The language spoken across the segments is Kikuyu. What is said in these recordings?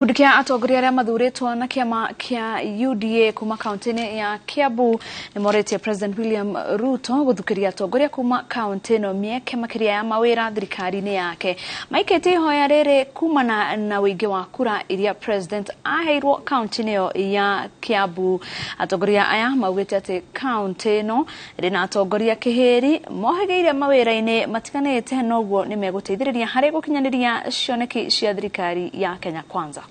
Gĩkundi kĩa atongoria arĩa mathurĩtwo na kĩama kĩa UDA kuma kaunti-inĩ ya Kiambu nĩ morĩtie President William Ruto gũthukĩria atongoria kuma kaunti ĩno mĩeke makĩria ya mawĩra thirikari-inĩ yake. Maikĩtie ihoya rĩrĩ kumana na ũingĩ wa kura iria President aheirwo kaunti-inĩ ĩyo ya Kiambu. Atongoria aya maugĩte atĩ kaunti ĩno ĩrĩ na atongoria kĩhĩri mohĩgĩire mawĩra-inĩ matiganĩte noguo nĩ megũteithĩrĩria harĩ gũkinyanĩria cioneki cia thirikari ya Kenya Kwanza.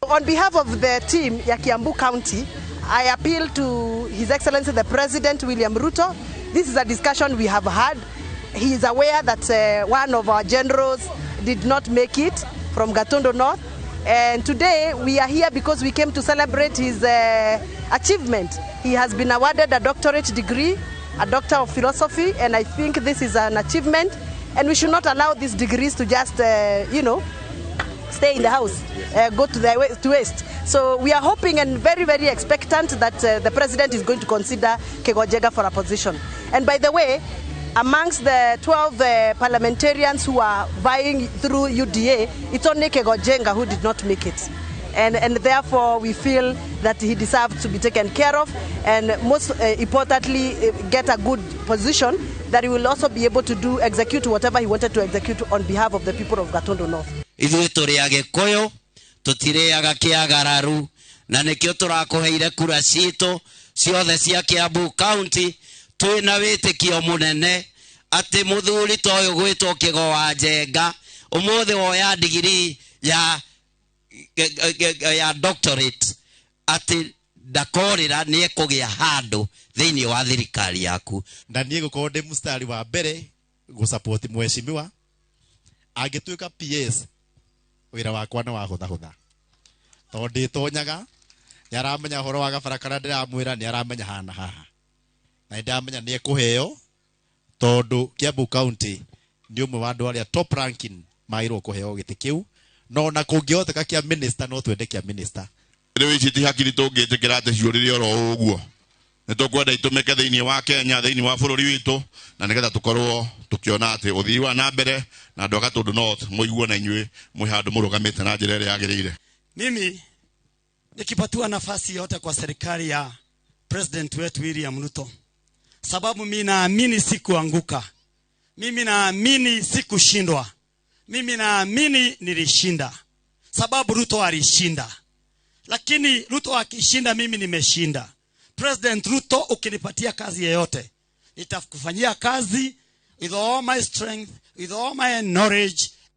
On behalf of the team ya Kiambu County, I appeal to His Excellency the President William Ruto. This is a discussion we have had. He is aware that one of our generals did not make it from Gatundu North. And today we are here because we came to celebrate his achievement. He has been awarded a doctorate degree, a doctor of philosophy, and I think this is an achievement. And we should not allow these degrees to just, stay in the house, go to the to waste. So we are hoping and very, very expectant that the president is going to consider Kĩgo Njenga for a position. And by the way, amongst the 12 parliamentarians who are vying through UDA, it's only Kĩgo Njenga who did not make it. And therefore we feel that he deserves to be taken care of and most importantly get a good position that he will also be able to do execute whatever he wanted to execute on behalf of the people of Gatundu North. Ithuĩ tũrĩ Agĩkũyũ, tũtirĩaga kĩagararu, na nĩkĩo tũrakũheire kura citũ ciothe cia Kiambu County twĩna wĩtĩkio mũnene atĩ mũthuri ta ũyũ gwĩtwo Kĩgo wa Njenga ũmũthĩ woya ndigiri ya doctorate atĩ ndakorĩra nĩ ekũgĩa handũ thĩinĩ wa thirikari yaku. Na niĩ ngũkorwo ndĩ mũstari wa mbere gũsupport mheshimiwa angĩtuĩka PS. Wĩra wakwa nĩ wahũthahũtha tondũ ndĩtonyaga, nĩ aramenya ũhoro wa gabara karĩa ndĩramwĩra, nĩ aramenya hana haha na nĩndamenya nĩ ekũheo tondũ Kiambu County nĩ ũmwe wa andũ arĩa top ranking magĩrĩirwo kũheo gĩtĩ kĩu, no ona kũngĩhoteka kĩa minister no twende kĩa minister. Rĩu ici ti hakiri tũngĩtĩkĩra atĩ ciũrĩre oro ũguo, nĩ tũkwenda itũmĩke thĩinĩ wa Kenya, thĩinĩ wa bũrũri witũ, na nĩgetha tũkorwo tũkĩona atĩ ũthii wa na mbere na andũ a Gatundu North mũigue na inyuĩ mwĩ handũ mũrũgamĩte na njĩra ĩrĩa yagĩrĩire. Mimi nikipatiwa nafasi yote kwa serikali ya President wetu William Ruto, sababu mimi naamini sikuanguka, mimi naamini sikushindwa, mimi naamini nilishinda, sababu Ruto alishinda. Lakini Ruto akishinda, mimi nimeshinda. President Ruto, ukinipatia kazi yeyote, nitakufanyia kazi with all my strength, with all my knowledge.